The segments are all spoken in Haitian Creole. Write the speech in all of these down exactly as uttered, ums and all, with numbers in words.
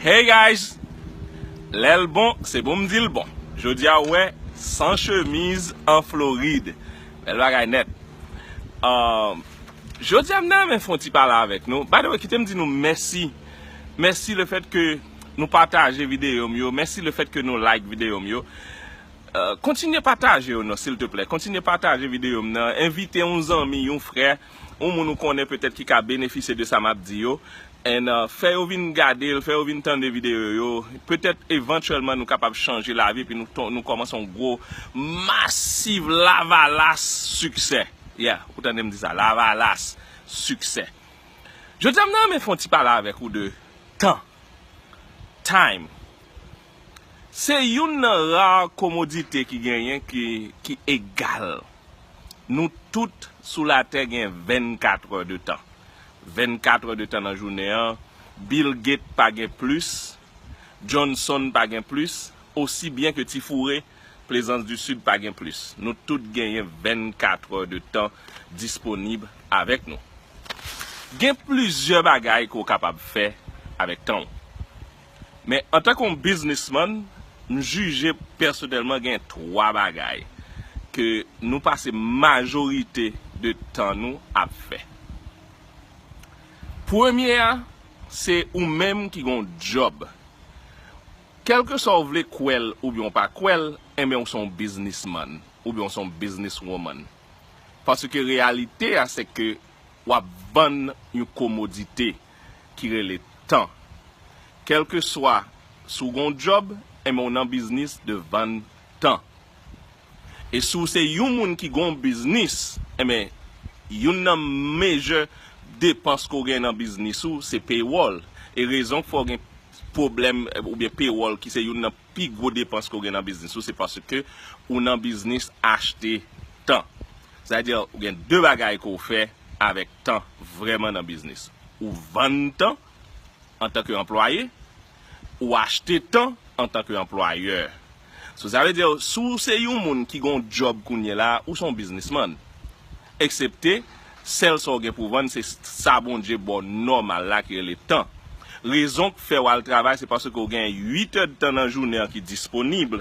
Hey guys! Lè l bon, se pou m di l bon. Jodi a, ou wè, san chemiz an Florid. Bèl bagay nèt. Um, jodi a, m nan renmen fè yon ti pale avèk nou. By the way, kite m di nou mèsi. Mèsi le fèt ke nou pataje videyo m yo. Mèsi le fèt ke nou like videyo m yo. Uh, kontinye pataje yo non, silteplè. Kontinye pataje videyo m nan. Envite yon zanmi, yon frè, yon moun ou konnen petèt ki ka benefisye de sa m ap di yo. And, uh, fè yo vin gade l, fè yo vin tande videyo yo. Petèt, evantyèlman, nou kapab chanje lavi, epi nou, ton- nou kòmanse yon gwo, masiv lavalas siksè. Yeah, ou tande m di sa, lavalas siksè. Jodi a, m nan renmen fè yon ti pale avèk ou de tan. Time. Se youn nan ra komodite ki genyen ki, ki egal. Nou tout sou latè gen vennkat è de tan. Vennkat è de tan nan jounen an. Bill Gates pa gen plis. Johnson pa gen plis. Osi byen ke Ti Foure, Plaisance du Sud pa gen plis. Nou tout genyen vennkat è de tan disponib avèk nou. Gen plizyè bagay ke w kapab fè avèk tan w. Men antanke yon biznismann, m jije pèsonèlman gen twa bagay ke nou pase majorite de tan nou ap fè. Premye a, se ou menm ki gon djòb. Kèlkeswa w vle kwè l oubyen w pa kwè l, enben w se yon biznismann oubyen w se yon bizniswomann. Paske reyalite a se ke w ap vann yon komodite ki rele tan. Kèlkeswa si w gon djòb, enben w nan biznis de vann tan. E si w se yon moun ki gon biznis, enben youn nan mejè depans ke w gen nan biznis ou se payroll. E rezon k fè w gen pwoblèm, eh, oubyen payroll ki se youn nan pi gwo depans ke w gen nan biznis ou, se paske ou nan biznis achte tan. Sa vle di, ou gen de bagay ke w fè avèk tan vrèman nan biznis. Ou vann tan antanke anplwaye, ou achte tan antanke anplwayè. So, sa vle di, si w se yon moun ki gon djòb kounye la, ou se yon biznismann. Eksepte, sèl sa w gen pou vann, se sa Bondye ba w nòmal la ki rele tan. Rezon k fè w al travay, se paske w gen uit èdtan nan jounen an ki disponib,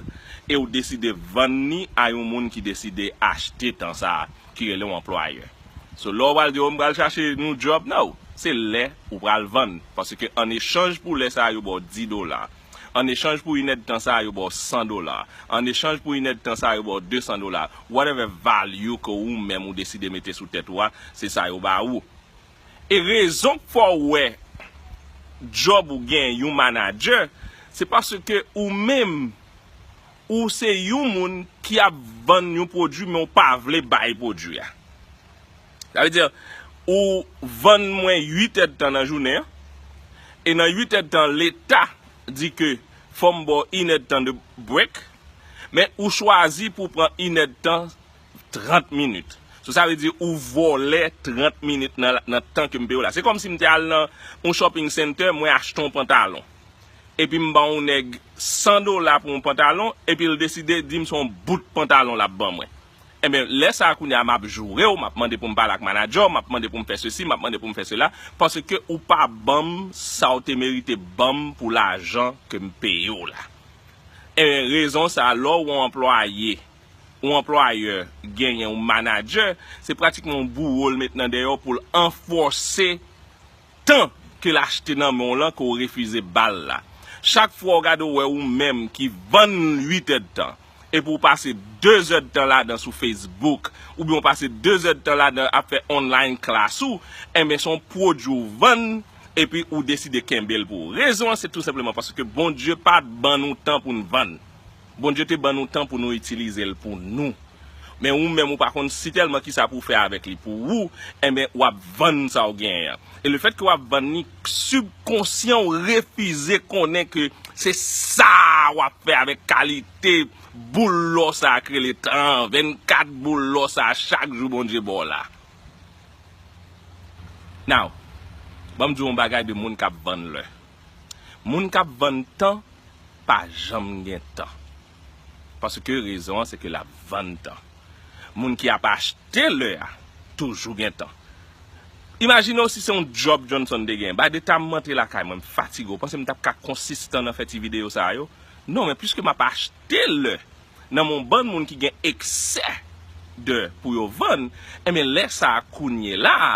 e w deside vann li a yon moun ki deside achte tan sa a, ki rele w anplwayè. So, lè w pral di, "Oh, m pral chache yon djòb," no, se lè ou pral vann. Paske an echanj pou lè sa a, yo ba w dis dola. An echanj pou inèdtan sa a, yo ba w san dola. An echanj pou inèdtan sa a, yo ba w de san dola. Whatever value ke ou menm ou deside mete sou tèt ou a, se sa yo ba ou. E rezon k fè w wè djòb ou gen yon manadjè, se paske ou menm, ou se yon moun ki ap vann yon pwodui, men w pa vle bay pwodui a. Sa vle di, ou vann mwen uit èdtan nan jounen an, e nan uit èdtan, Leta di ke fò m ba w inèdtan de break, men ou chwazi pou w pran inèdtan trant minit. So, sa vle di ou vòlè trant minit nan, nan tan ke m peye w la. Se kòmsi m te al nan yon shopping center, mwen achte yon pantalon. Epi m ba yon nèg san dola pou yon pantalon, epi l deside di m se yon bout pantalon l ap ban mwen. Enben, lè sa a kounye a, m ap joure w, m ap mande pou m pale ak manadjè w, m ap mande pou m fè sesi, m ap mande pou m fè sela, paske ou pa ban m sa w te merite ban m pou lajan ke m peye w la. Enben, rezon sa a, lè w yon anplwaye, yon anplwayè genyen yon manadjè, se pratikman yon bouwo l met nan dèyè w pou l anfòse tan ke l achte nan men w lan ke w refize ba l la. Chak fwa w gade w wè ou menm ki vann uit èdtan, epi w pase de zèdtan ladan sou Facebook, oubyen w pase de zèdtan ladan ap fè online class ou, enben se yon pwodui w vann, epi ou deside kenbe l pou ou. Rezon an se tou senpleman paske Bondye pa t ban nou tan pou n vann. Bondye te ban nou tan pou nou itilize l pou nou. Men ou menm ou pa konn si tèlman kisa pou w fè avèk li pou ou, enben w ap vann sa w genyen an. E lefètke w ap vann li, sibkonsyan w refize konnen ke se sa w ap fè avèk kalite boul lò sa a k rele tan, vennkat boul lò sa a chak jou Bondye ba w la. Now, ban m di w yon bagay de moun k ap vann lè. Moun k ap vann tan pa janm gen tan. Paske rezon an se ke l ap vann tan. Moun ki ap achte lè a toujou gen tan. Imajine w si se yon djòb Johnson te gen. By the time m antre lakay mwen, m fatige, w panse m t ap ka konsistan nan fè ti videyo sa yo? Non, men piske m ap achte lè nan men yon bann moun ki gen eksè de pou yo vann, enben lè sa a kounye la a,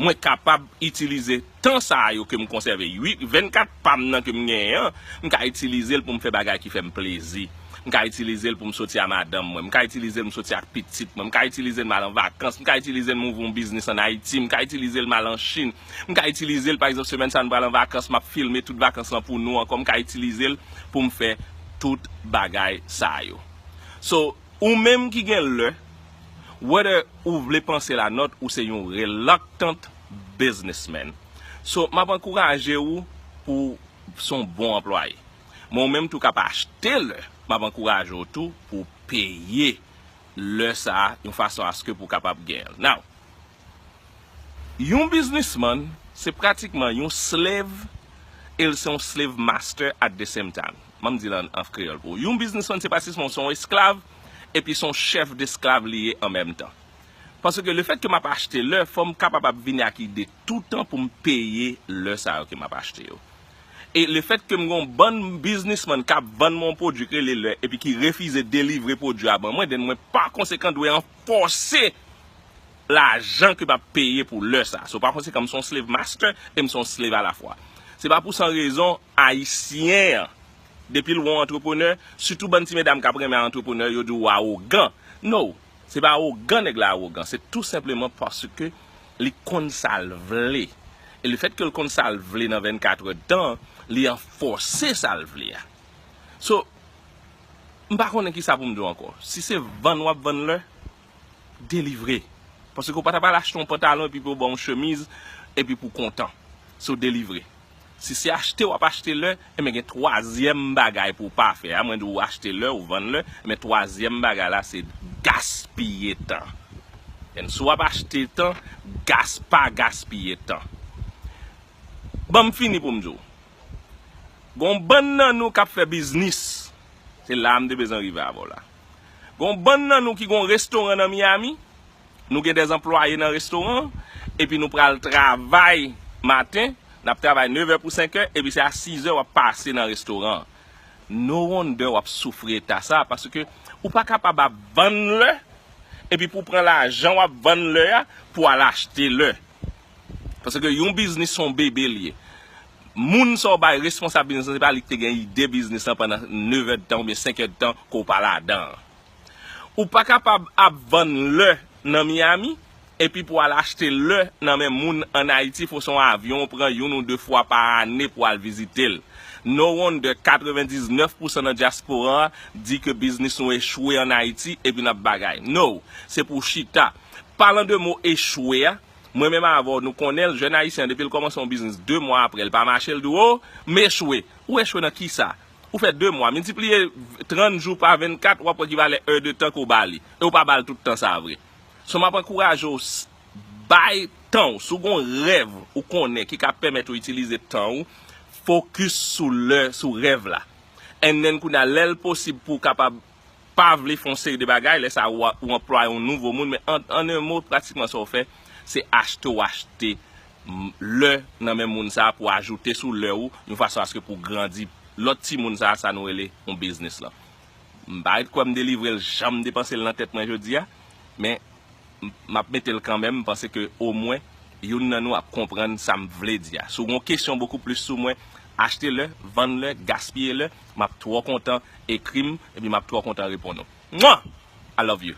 mwen kapab itilize tan sa a yo ke m konsève, uit, vennkat pa m nan ke m genyen an, m ka itilize l pou m fè bagay ki fè m plezi. M ka itilize l pou m soti a madanm mwen, m ka itilize l m soti ak pitit mwen, m ka itilize l m al an vakans, m ka itilize l m ouvri yon biznis ann Ayiti, m ka itilize l m al an Chin, m ka itilize l, pa egzanp, semèn sa a nou pral an vakans, m ap filme tout vakans lan pou nou ankò, m ka itilize l pou m fè tout bagay sa yo. So, ou menm ki gen lè, whether ou vle panse l a nòt, ou se yon reluctant businessman. So, m ap ankouraje ou pou w se yon bon anplwaye. Men ou menm tou k ap achte lè, m ap ankouraje w tou pou w peye lè sa a yon fason aske pou w kapab gen l. Now, yon biznismann, se pratikman yon slave, e l se yon slave master at the same time. Ban m di l an, an kreyòl pou ou. Yon biznismann, se pratikman se yon esklav, epi se yon chèf desklav li ye an menm tan. Paske lefètke m ap achte lè, fò m kapab ap vini ak ide toutan pou m peye lè sa yo ke m ap achte yo. E lefètke m gen yon bann biznismann k ap vann mwen yon pwodui k rele lè, epi ki refize delivre pwodui a ban mwen, then mwen pa konsekan dwe anfòse lajan ke m ap peye pou lè sa. So, pa konsekan, m se yon slave master e m se yon slave alafwa. Se pa pou san rezon, Ayisyen an, depi l wè yon antreprenè, sitou bann ti medam k ap renmen antreprenè, yo di w awogan. No, se pa awogan nèg la awogan, se tou senpleman paske li konn sa l vle. E lefètke l konn sa l vle nan vennkat èdtan, li anfòse sa l vle a. So, m pa konnen kisa pou m di w ankò. Si se vann w ap vann lè, delivre. Paske w pa ta pral achte yon pantalon epi pou w ba w yon chemiz epi pou w kontan. So, delivre. Si se achte w ap achte lè, enben gen twazyèm bagay pou w pa fè a. Mwen di w achte lè, ou vann lè, men twazyèm bagay la se gaspiye tan. And si w ap achte tan, gas, pa gaspiye tan. Ban m fini pou m di w. Gon bann nan nou k ap fè biznis. Se la a m te bezwen rive avè w la. Gon bann nan nou ki gon restoran nan Miami. Nou gen dèz anplwaye nan restoran an, epi nou pral travay maten, n ap travay nevè pou senkè, epi se a sizè w ap pase nan restoran an. No wonder w ap soufri eta sa, paske ou pa kapab ap vann lè, epi pou w pran lajan w ap vann lè a, pou w al achte lè. Paske yon biznis se yon bebe l ye. Moun sa w bay responsab biznis lan, se pa li ki te gen ide biznis lan pandan nevè tan oubyen senkè tan ke w pa ladan an. Ou pa kapab ap vann lè nan Miami, epi pou w al achte lè nan men moun ann Ayiti, fò se yon avyon w pran youn ou de fwa pa ane pou w al vizite l. No wonder katrevendiznèf pousan nan dyaspora an di ke biznis nou echwe ann Ayiti, epi n ap bagay. No, se pou w chita. Palan de mo echwe a, mwen menm avè w, nou konnen l, jèn ayisyen an, depi l kòmanse yon biznis, de mwa apre, l pa mache, l di w, o, m echwe. Ou echwe nan kisa? Ou fè de mwa, miltipliye trant jou pa vennkat, w ap wè ki valè è de tan ke w ba li. E w pa ba l tout tan sa a vre. So, m ap ankouraje w, s-, bay tan w. Si w gon rèv ou konnen ki ka pèmèt ou itilize tan w, fokis sou lè, sou rèv la. And then, kounye a, lè l posib pou w kapab pa vle fè yon seri de bagay, lè sa a ou, ou anplwaye yon nouvo moun, men an, an en mo, pratikman sa w fè, se achte w achte m, lè nan men moun sa a pou ajoute sou lè ou, yon fason aske pou grandi lòt timoun sa a, sa nou rele yon biznis lan. M pa ret kwè m delivre l jan m te panse l nan tèt mwen jodi a, men m, m ap mete l kanmenm, m panse ke omwen youn nan nou ap konprann sa m vle di a. Si w gen yon kesyon bokou plis sou mwen, achte lè, vann lè, gaspiye lè, m ap twò kontan ekri m, epi m ap twò kontan reponn ou. Mwa! I love you.